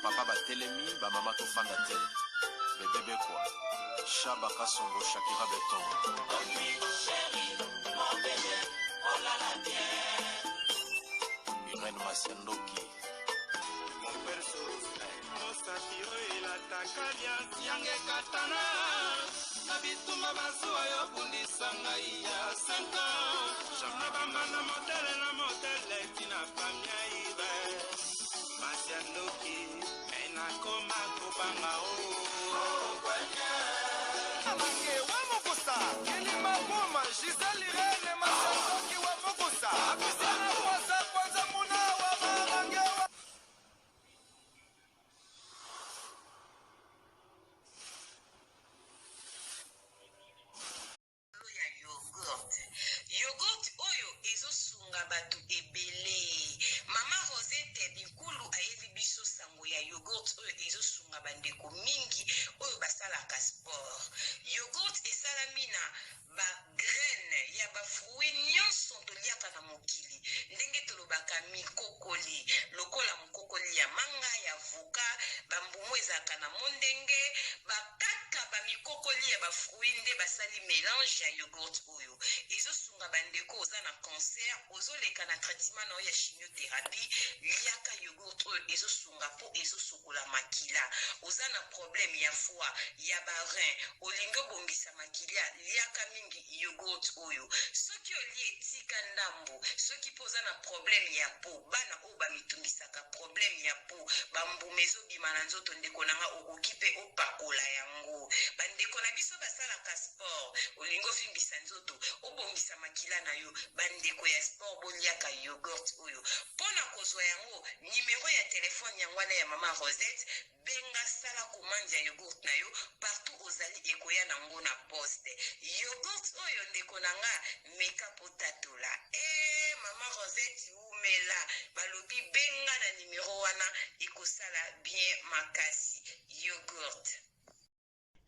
Bapapa batelemi, bamama tofanda te. Bebe Bekwa, Shaba Kasongo, Shakira Beton. Irène Masiandoki. Mosapi oyo elataka liasi yanga ekatana na bitumba bazuwa yo bundisa ngai ya 5 ans na bambanda motele na motele tina famia ibe masi ya ndoki me nakoma kobanga o Mange wa mokosa kilima boma Gisèle Irene Masandoki wa mokosa Akusana kwasa kwanza muna wa marange wa Likolo ya yoghurt. Yoghurt oyo ezo sunga batu ebele. Mama Rosette Binkulu ayeli biso sango ya yoghurt oyo ezo sunga ba ndeko mingi oyo basalaka sport. Yoghurt esalami na ba graines ya ba fruits nionso toliaka na mokili ndenge tolobaka mikokoli lokola mokokoli ya manga, ya avocat, ba mbuma ezalaka na mondenge, ba kaka ba mikokoli ya ba fruits nde basali melange ya yoghurt oyo ezo sunga ba ndeko oza na cancer ozo leka na traitement na yo ya chimiotherapie liaka yoghurt oyo ezo sunga po ezo sokola makila oza na problème ya foie ya ba rein olingi obongisa makilia liaka mingi yoghurt oyo soki olie tika ndambu soki pe oza na problème ya peau bana oyo ba mitungisaka problème ya peau ba mbuma ezo bima na nzoto ndeko na nga okoki pe opakola yango ba ndeko na biso basalaka sport olingi ovimbisa nzoto obongisa makila na yo ba ndeko ya sport boliaka yoghurt oyo pona kozwa yango numero ya telephone yango wana ya mama Rosette Benga sala commande ya yogourt na yo partout ozali ekoya na ngo na poste. Yogourt oyo ndeko na nga meka po tatola. Eeh maman Rosette wumela balobi benga na numero wana ekosala bien makasi. Yogourt.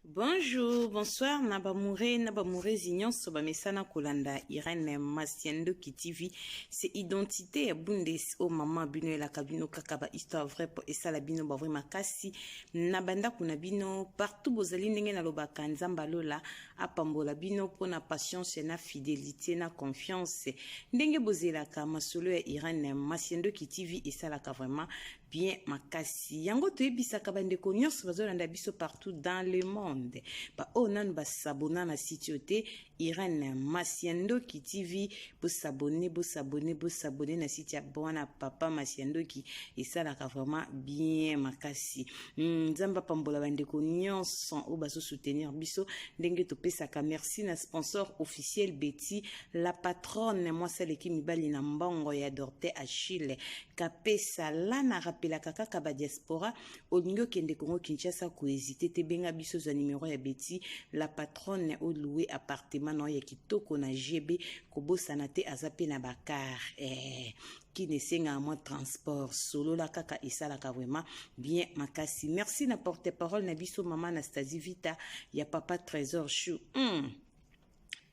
Bonjour, bonsoir na bamoure na bamourezi nyonso bamesana kolanda Irène Masiandoki TV. C'est identité ya Bundes o mama bino elaka bino kaka ba histoire vraie po esala bino ba vrai makasi na bandako na bino partout bozali ndenge nalobaka Nzambe alola apambola bino pona patience na fidelité na confiance ndenge bozelaka masolo ya Irène Masiandoki TV esalaka vraiment bien makasi yango toyebisaka bandeko nyonso bazolanda biso partout dans le monde baoyo nanu basabona na site oyo te irene masiandoki tv bosabone bosabone bosabone na site ya bwana papa masiandoki esalaka vraiment bien makasi hmm, nzambe apambola bandeko nyonso oyo bazosoutenir biso ndenge topesaka merci na sponsor officiel betty la patronne mwasi aleki mibali na mbongo ya dorte achille Kapesa la na rappelaka kaka ba diaspora olingi okende Congo Kinshasa ko hésiter te benga biso zwa numero ya Betty la patronne o louer appartement na ya kitoko na GB kobosana te aza pe na ba car eh kin esengaka mwa transport solola kaka esalaka vraiment bien makasi merci na porte parole na biso mama Anastasie Vita ya papa Trésor Chou mm.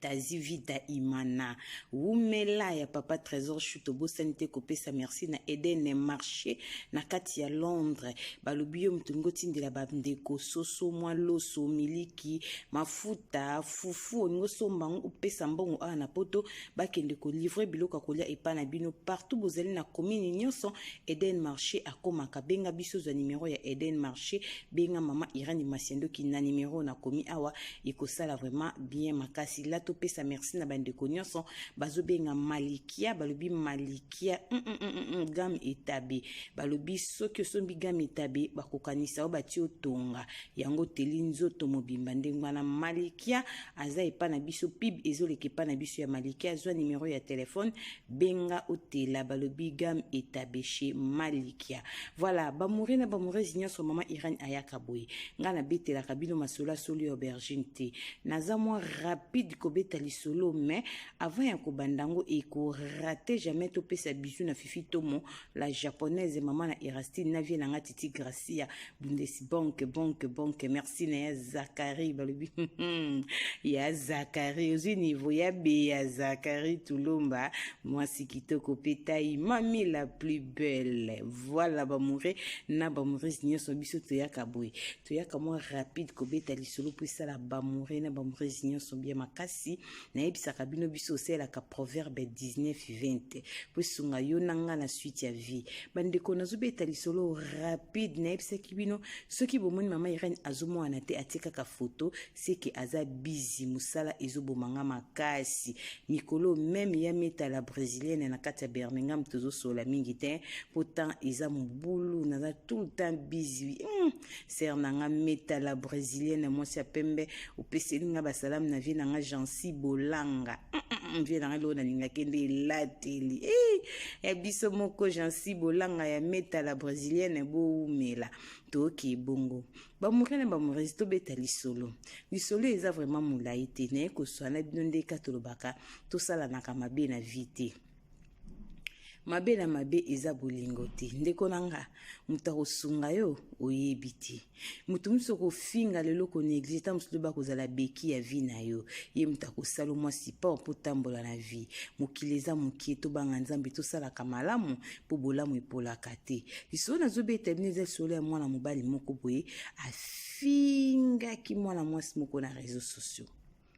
Tazi Vida Imana wumela ya papa Trésor Chou tobosani te kopesa merci na Eden Marché na kati ya Londres balobi yo moto olingi otindela bandeko soso mwa loso miliki mafuta fufu olingi osomba yango opesa mbongo awa na poto bakende kolivre biloko ya kolia epai na bino partout bozali na commune nyonso Eden Marché akomaka benga biso zwa numero ya Eden Marché benga mama Irene Masiandoki na numero nakomi awa ekosala vraiment bien makasi la topesa merci na bandeko nyonso bazobenga malikia balobi malikia mm, mm, mm, mm, gamme etabe balobi soki osombi gamme etabe bakokanisa yo batie otonga yango teli nzoto mobimba ndenge wana malikia aza epa na biso pib ezoleka epa na biso ya malikia zwa nimero ya telefone benga otela balobi gamme etabe chez malikia voilà bamoure na bamourese nyonso mama irene ayaka boye ngai nabetelaka bino masolo ya solo ya aubergine te naza mwa rapide kobeta. kobeta lisolo, mais avant ya kobanda yango ekorate jamais topesa bisou na Fifi Tomo la japonaise, mama na Erastine na vie na nga Titi Gracia Bundes banque banque banque. Merci na ya Zakari, balobi ya Zakari ozwi niveau ya be ya Zakari Tulomba, mwasi kitoko pe tai mami la plus belle. Voilà bamoure na bamourese nyonso, biso toyaka boye, toyaka mwa rapide kobeta lisolo mpo esala bamoure na bamourese nyonso bien makasi. Nayebisaka bino, biso osalelaka proverbe 19 20 mpo esunga yo na nga na suite ya vie. Bandeko, nazobeta lisolo rapide. Nayebisaki bino, soki bomoni mama Irene azomwana te, atie kaka foto, seke aza bizi, mosala ezoboma nga makasi mikolo. Meme ya meta la brésilienne na kati ya Birmingham, tozosola mingi te mpo temps eza mobulu, naza tout le temps busy. Ser na nga meta la brésilienne, mwasi ya pembe, opeseli nga basalamu na vie na nga Jansi Bolanga. Vie na nga eloko nalingaki nde elateli ya biso moko Jansi Bolanga ya meta la brésilienne, bowumela. Toyoki ebongo bamoure na bamourese, tobeta lisolo. Lisolo eza vraiment molai te, naye koswana bino ndeka tolobaka tosalanaka mabe na vie te. Mabe na mabe eza bolingo te, ndeko na nga. Moto akosunga yo oyebi te. Moto mosusu okofinga lelo, konéglige ta mosusu loba kozala beki ya vie na yo, ye moto akosala mwa support mpo tambola na vie. Mokili eza mokie, tobanga Nzambe, tosalaka malamu mpo bolamu epolaka te. Lisolo nazobeta bino eza lisolo ya mwana mobali moko boye afingaki mwana mwasi moko na réseaux sociaux.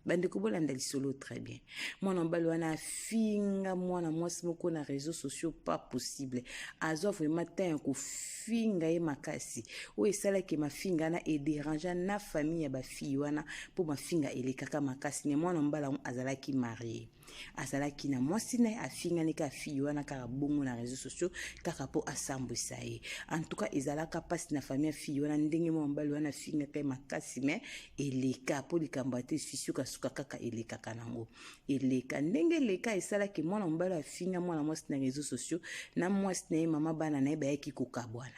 Bandeko, bolanda lisolo très bien. Mwana mobali wana afinga mwana mwasi moko na réseaux sociaux, pas possible. Azwa vraiment temps ya kofinga ye makasi oyo esalaki mafinga wana edérangea na famille ya bafille wana, mpo mafinga elekaka makasi. Ne mwana mobali yango azalaki marie, azalaki na mwasi na ye. Afingani kaka fille wana kaka bongo na réseaux sociaux, kaka mpo asambwisa ye. En tout cas, ezalaka mpasi na famille ya fille wana, ndenge mwa mobali wana afingaka ye makasi. Mais eleka mpo likambo ate sukasuka kaka elekaka nango, eleka ndenge eleka. Esalaki mwana mobali afinga mwana mwasi na réseaux sociaux na mwasi na ye, mama bana na ye, bayaki kokabwana.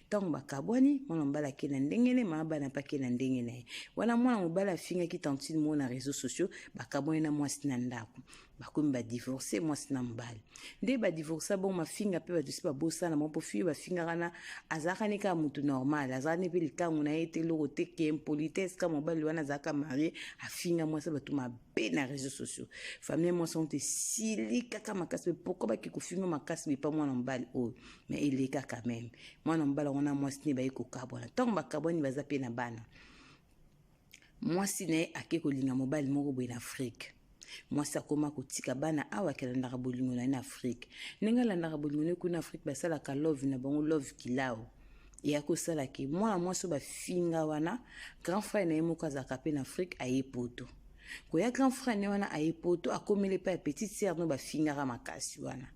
Ntango bakabwani, mwana mobali ake na ndenge ne, mama bana mpe ake na ndenge na ye. Wana mwana mobali afingaki tantine moko na réseaux sociaux, bakabwani na mwasi na ndako, bakomi badivorce, mwasi na mobali. Nde badivorce bongo, mafinga mpe bato esi babosana bango, mpo fille bafingaka na azalaka ne kaka motu normal, azalaka ne mpe likangu na ye te, eloko te, ke impolitesse ka mobali wana azalaka marie, afinga mwasi bato mabe na réseaux sociaux. Famille mwasi yango te esili kaka makasi mpe pourquoi baki kofinga makasi bepa mwana mobali oyo. Mais eleka quand même, mwana mobali yango na mwasi ne baye kokabwana. Ntango bakabwani, baza mpe na bana. Mwasi na ye ake kolinga mobali moko boye na Afrique. Mwasi akoma kotika bana awa, akelandaka bolingo na ye na Afrique. Ndenge alandaka bolingo na ye kuna Afrique, basalaka love na bango, love kilao eya kosalaki. Mwana mwasi oyo bafinga wana, grand frère na ye moko azalaka mpe na Afrique, aye poto koya. Grand frère ne wana aye poto, akomeli epai ya petite sœur no bafingaka makasi wana.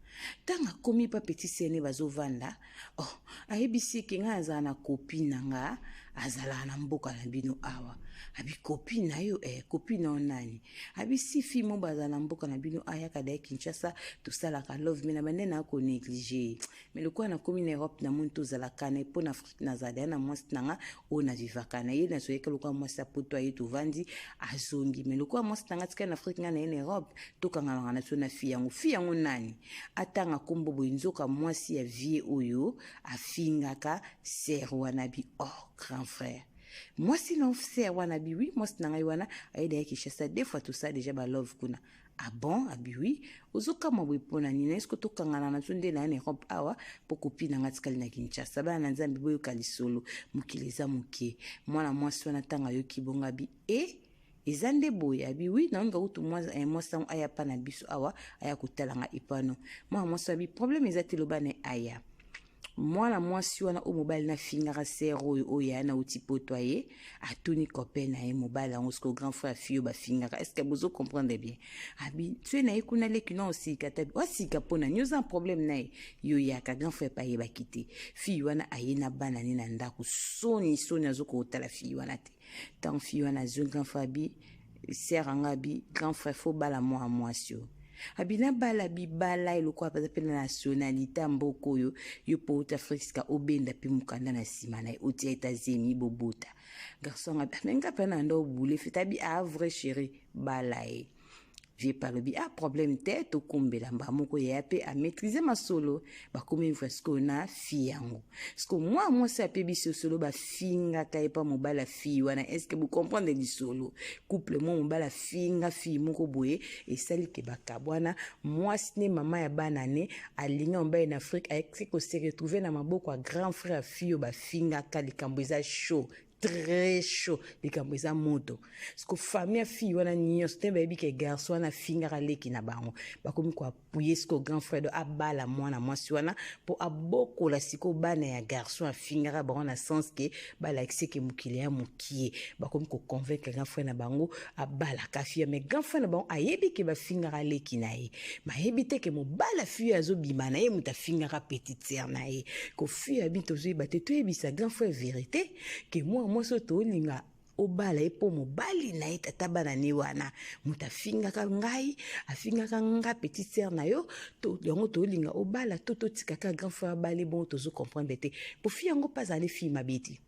Ntango akomi epa petite sœur ne, bazovanda, oh, ayebisi eke ngai azala na copine na nga, azalaka na mboka na bino awa. Abi copine na yo? Eh, copine na yo nani? Abi si fille mo bazala na mboka na bino, ayaka daye Kinshasa, tosalaka love, mais na bande na konéglige. Mais lokola nakomi na Europe, namoni tozalaka na ye, mpo na Afrique nazala daya na mwasi na nga oyo navivaka na ye, nazoyeka lokola mwasi ya poto aye, tovandi, azongi. Mais lokola mwasi na nga tikali na Afrique, ngai na ye na Europe, tokanganaka na biso na fille yango. Fille yango nani? Atanga nkombo boye, nzoka mwasi ya vie oyo afingaka sœur wana. Bi oh, grand frère, mwasi na sœur wana? Bi oui, mwasi na ngai wana ayeda ya Kinshasa deux fois, tosala déjà balove kuna. Ah bon? Abi oui. Ozokamwa boye mpo na nini? Eske tokangana na biso nde na ye na Europe awa, mpo copine na nga tikali na Kinshasa? Bana na Nzambe, boyoka lisolo, mokili eza moke. Mwana mwasi wana, ntango ayoki bongo, abi e eza nde boye? Abi oui, naolinga kutu mwasi yango aya pa na biso awa, aya kotala nga epano. Mwana mwasi abi problème eza te, loba na aya. Mwana mwasi wana oyo mobali nafingaka sœur oyo, oyo ya nauti poto, aye atuni copain na ye mobali yango, siko grand frère fille oyo bafingaka. Est ce que bozo comprendre bien? Abi soki na ye kuna, leki na osika tabi osika mpona nini? Oza problème na ye, yo yaka. Grand frère pe ayebaki te. Fille wana aye na bana ne na ndako, soni soni, azokotala fille wana te. Ntango fille wana azwi, grand frère abi sœur anga, abi grand frère, faut bala mwana mwasi oyo. Abi nabala bibala eloko aza mpe na nationalité ya mboka oyo, yo mpo outa Afrique sika, obenda mpe mokanda na nsima na ye, otia États-Unis, bobota. Garçon abi me nga mpe na nda obule fete. Abi a vrai chéri, bala ye. Vieux pe alobi ah problème te, tokumbela mbala moko. Yaya pe a maîtriser masolo, bakomi vivre sikoyo na fille yango. Sikoyo mwana mwasi ape biso solo bafingaka ye pa mobali ya fille wana. Est ce que bocomprendre lisolo? Couple mwa mobali afinga fille moko boye, esali ke bakabwana. Mwasi ne mama ya bana ne alinga mobali na Afrique, ayaki kose retrouver na maboko ya grand frère ya fille oyo bafingaka. Likambo eza chaud, très chaud, likambo eza moto. Siko famille ya fille wana nyonso te bayebi ke garçon wana afingaka leki na bango, bakomi koapuye siko grand frère do abala mwana mwasi wana mpo abokola siko bana ya garçon afingaka bango, na sens ke balakisi ke mokili ya mokie. Bakomi koconvaincre grand frère na bango abalaka fille, mais grand frère na bango ayebi ke bafingaka leki na ye, mayebi te ke mobala fille azobima na ye moto afingaka petite sœur na ye. Kofille ya bintu tozoyeba te, toyebisa grand frère vérité ke mwana mwasi oyo tolinga obala ye mpo mobali na ye tata bana ne wana moto afingaka ngai, afingaka nga petite sœur na yo to, yango tolinga obala to totikaka grand frère abale. Bongo tozo comprendre te po fille yango mpe azali fille mabe te,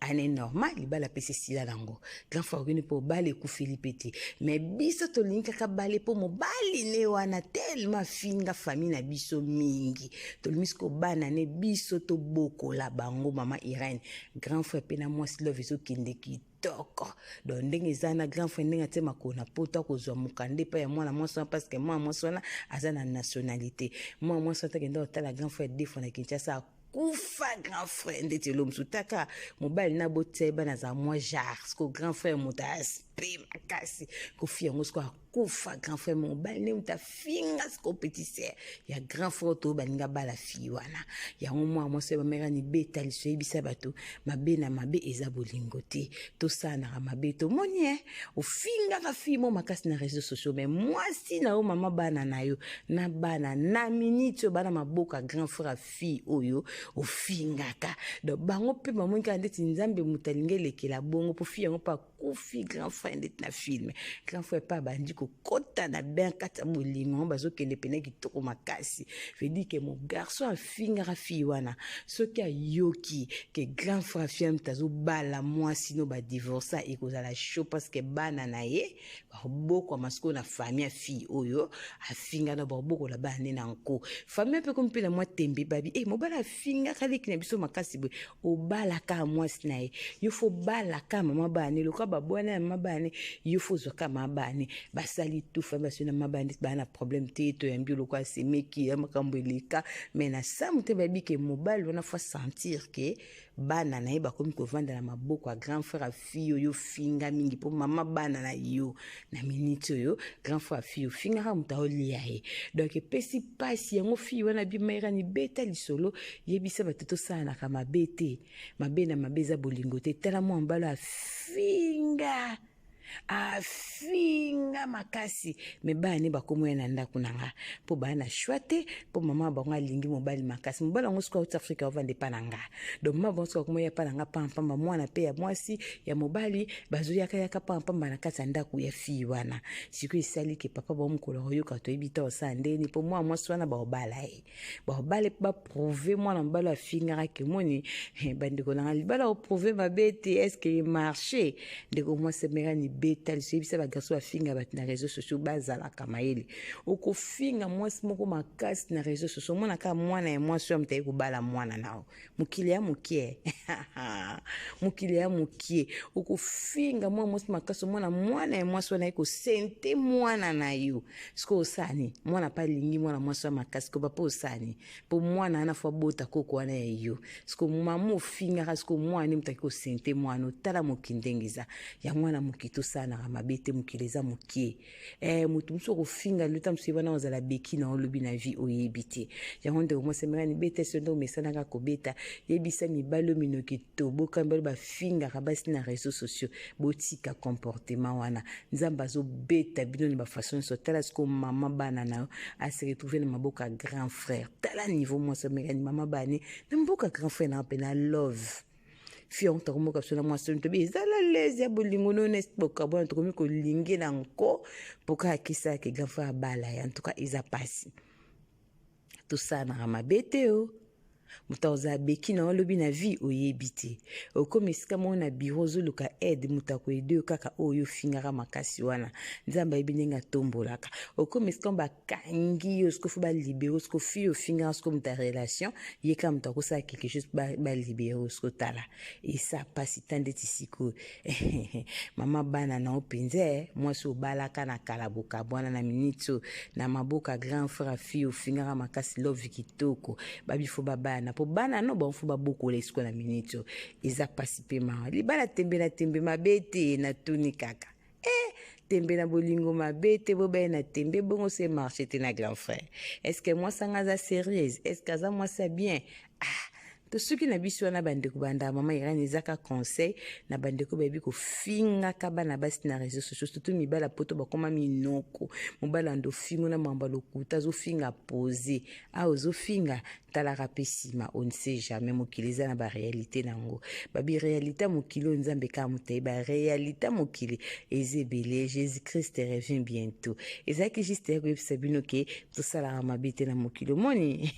ane normal libala apesi esila nango. Grand frère okende mpo obala ekufeli mpe te, mais biso tolingi kaka bale mpo mobali ne wana tellement afinga famille na biso mingi, tolingi sikoyo bana ne biso tobokola bango. Mama Irene, grand frère mpe na mwasi, love ezokende kitoko. Donc ndenge eza na grand frère, ndenge atie makolo na poto, akozwa mokanda epai ya mwana mwasi wana, parce que mwana mwasi wana aza na nationalité. Mwana mwasi wana takenda kotala grand frère deux fois na Kinshasa, kufa grand frère ndeti elo mosusu taka mobali na botia ye bana azala mwa genre. Siko grand frère moto aspe makasi kofi yango, siko akufa grand frère mobali nde moto afinga siko petit sœur ya grand frère to balinga bala fille wana. Yango mwana mwasi oyo bameka ni beta liso, yebisa bato mabe na mabe eza bolingo te, tosalanaka mabe. Tomoni e ofingaka fille mo makasi na réseaux sociaux, mais mwasi na yo, mama bana na yo na bana na minute oyo bana maboko ya grand frère fille oyo ofingaka. Donc bango mpe bamoni kaka ndeti Nzambe moto alingi elekela bongo, mpo fille yango mpe akufi grand frère ndeti na film. Grand frère mpe abandi kokɔta na bain kati ya bolingo yango, bazokende pene kitoko makasi. Veut dire ke mon garçon afingaka fille wana, soki ayoki ke grand frère fille moto azobala mwasi no badivorsa, ekozala chaud, parce que bana na ye bakobokwama sikoyo na famille ya fille oyo afingana, bakobokola bana nde na nko. Famille mpe komi mpe na mwa tembe, babi e mobali afingaka leki na biso makasi boye, obalaka mwasi na ye, yo fo balaka mama bana, lokola babwana ya mama bana, yo fo ozwaka mama bana. Basali tu famille basoi na mama bana, baa na problème te, toyambi lokola asemeki ya makambo eleka. Mais na samu te bayebi ke mobali wana fo sentir ke bana na ye bakomi kovanda na maboko ya grand frère ya fille oyo finga mingi, mpo mama bana na yo na minute oyo grand frère ya fille ofingaka moto aolia ye. Donc epesi mpasi yango fille wana bimairani beta lisolo, yebisa bato tosalanaka mabe te, mabe na mabe eza bolingo te. Tala mwa mbalo afinga, afinga makasi, me bana ne bakomoya na ndako na nga mpo baya na shwa te, mpo mama bango alingi mobali makasi. Mobali yango soki auti Afrika, ovanda epa na nga. Donc mama bango soki akomoya epa na nga pampamba, mwana mpe ya mwasi ya mobali bazoyakayaka pampamba na kati ya ndako ya fille wana. Sikoyo esali ke papa bango mokolo akoyoka, toyebi te osala ndeni, mpo mwana mwasi wana baobala ye, baobala mpe baprouve mwana mobali afingaka ke moni. Bandeko nanga, libala oprouve mabe te, est-ce marché? Ndeko mwasi emerani beta liso, yebisa bagarçon bafinga bato na réseaux sociaux bazalaka mayele. Okofinga mwasi moko makasi na réseaux sociaux, omona kaka mwana ya mwasi oyo moto aye kobala mwana nao. Mokili ya mokie, mokili ya mokie. Okofinga mwana mwasi makasi, omona mwana ya mwasi wana aye kosente mwana na yo. Sikoyo osani mwana mpe alingi mwana mwasi wa makasi koba mpo osani mpo mwana wana fo abota koko wana ya yo. Siko mama ofingaka, siko mwana nde moto aki kosente mwana. Otala mokili ndenge eza, yango wana mokili tosalanaka mabe te, mokili eza mokie. Moto mosusu okofinga lota mosusu wana ozala beki na olobi na vie oyebi te. Yango ndeko mwasi emerani beta so nde omesanaka kobeta, yebisa mibali oyo minoki toboka, mibali bafingaka basi na réseaux sociaux, botika comportement wana. Nzambe azobeta bino na bafaçon nyonso. Tala siko mama bana na yo ase retrouve na maboko ya grand frère. Tala niveau mwasi omekani mama bane na mboka grand frère na mpe na love fille yango tokomoka biso na mwasi oyo tobi ezala lese ya bolingo nono bokabwana, tokomi kolinge na nko mpo kaka kisaka grand frère abala ye. En tout cas eza pasi, tosalanaka mabe te o. Moto akozala beki na yo lobi na vie oyebi te. Okomi esika moko na bureau ozoluka aide, moto akoyede yo kaka oyo ofingaka makasi wana. Nzambe ayebi ndenge atombolaka. Okomi esika moko bakangi yo siko fo balibere yo siko fille ofingaka siko moto ya relation ye kaka moto akosala quelque chose balibere yo siko tala esa pasi ta ndeti sikoyo mama bana na yo mpenza eh, mwasi obalaka na kala bokabwana na minute oyo na maboka grand frère fille ofingaka makasi love kitoko babi fo babalana mpo bana no bango fo babokola esiko na minute oyo eza pasi mpe mawa libala tembe na tembe mabe te natuni kaka eh, tembe na bolingo mabe te bobaye na tembe bongo se marche te na grand frère est ce que mwasi anga aza sérieuse est ce que aza mwasi ya bien ah tosuki na biso wana bandeko banda mama Irène ezaka conseil na bandeko bayebi kofingaka bana basi na réseaux sociaux surtout mibala poto bakoma minoko mobali ando fingo na mamba lokuta azofinga pose awa ozofinga talaka mpe nsima on ne sait jamais mokili eza na baréalité na yango babi réalité ya mokili oyo nzambe kaka moto ayeba réalité ya mokili eza ebele jésus christ revient bientôt ezalaki juste ya koyebisa bino ke tosalaka mabe te na mokili omoni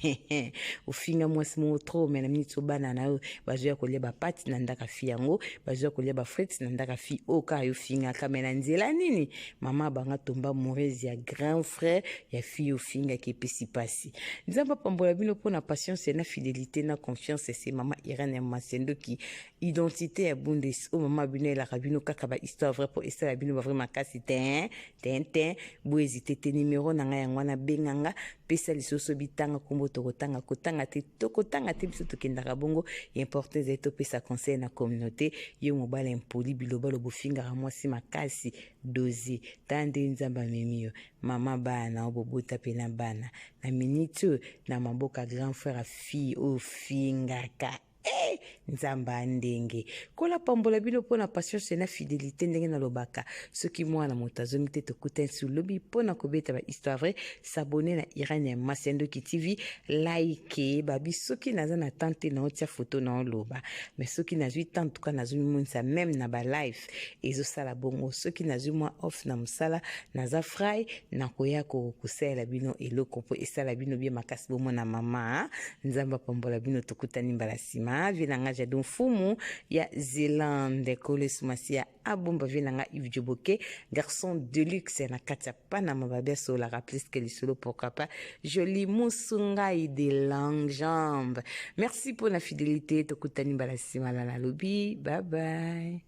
ofinga mwasi moko trop me na miniti obana na yo bazoya kolia bapati na ndaka fi yango bazoya kolia bafrite na ndaka fi oyo kaka yo ofingaka me na nzela nini mama banga tomba amoureuse ya grand frère ya fille ofingaki epesi mpasi nzambe apambola bino mpo na patience na fidelité na confiance se mama Irène Masendoki identité ya bundes oyo mama bino elaka bino kaka ba histoire vrai mpo esala bino ba vrai makasi te te te bohésite te numero na ngai yango wana benga nga pesa lisusu bitanga nkombo tokotanga kotanga te tokotanga te biso tokendaka bongo important ezali topesa conseil na communauté yo mobali impoli bilobalo bofingaka mwasi makasi doze ta nde nzambe amemi yo mama bana oyo bobota mpe na bana na miniti oyo na maboka grand frère fille oyo fingaka eh, nzambe andenge kola pambola bino mpo na patience na fidélité ndenge nalobaka soki mwana moto azongi te tokutani su lobi mpo na kobeta ba histoire vrai s'abonner na Irène Masiandoki TV like babi soki naza na temps te naotia photo naoloba mais soki nazwi temps en tout cas nazomimonisa même na ba live ezosala bongo soki nazwi mwa off na mosala naza frai nakoya kosalela bino eloko mpo esala bino bien makasi bomona mama nzambe apambola bino tokutani mbala nsima vie na nga jado mfumu ya zelande kolesu masiya abomba vie na nga Yves Djoboke garçon de luxe na kati ya Panama babi asololaka plus que lisolo pourquoi pas joli musungai de longue jambe merci pour la fidélité tokutani mbala nsima na nalobi bye bye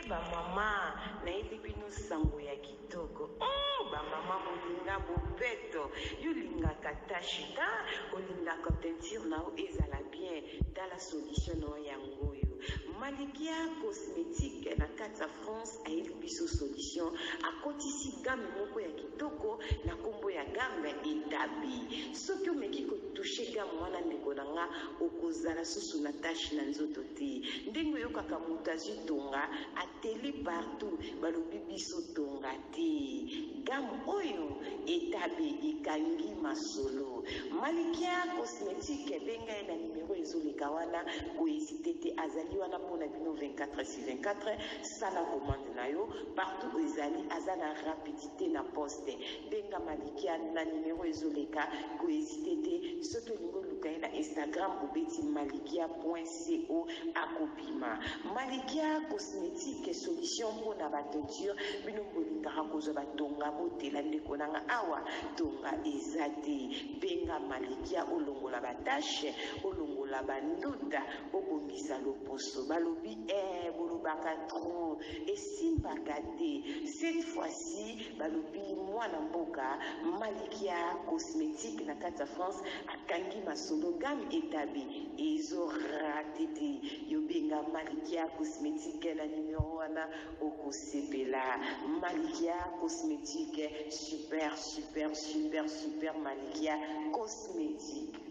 bamama nayebi bino sango ya kitoko mm, bamama bolinga bopeto yo olingaka tache ta olingaka teinture na yo ezala bien tala solution na yo yango oyo Malikia cosmetique na kati ya France ayeli biso solution akotisi gamme moko ya kitoko na kombo ya gamme etabi soki omeki ko touche gamme wana ndeko na nga okozala susu na tache na nzoto te ndenge oyokaka moto azwi tonga ateli partout balobi biso tonga te gamme oyo etabe ekangi masolo Malikia cosmetique benga ye na numero ezoleka wana kohésite te azali wana mpona bino 24 sur 24 sala commande na yo partout ezali aza na rapidité na poste benga Malikia na numero ezoleka kohésite te soki olingi oluka ye na Instagram obeti malikia.co akobima Malikia cosmétique solution mpona bateinture bino bolingaka kozwa batonga botela ndeko nanga awa tonga eza te benga Malikia olongola batache olongola banduta obongisa loposo balobi eh, bolobaka trop esimbaka te cette fois-ci balobi mwana mboka Malikia cosmétique na kati ya France akangi masolo gamme etabe ezorate te yobenga Malikia cosmétique na numero wana okosepela Malikia cosmétique super super super super Malikia cosmétique.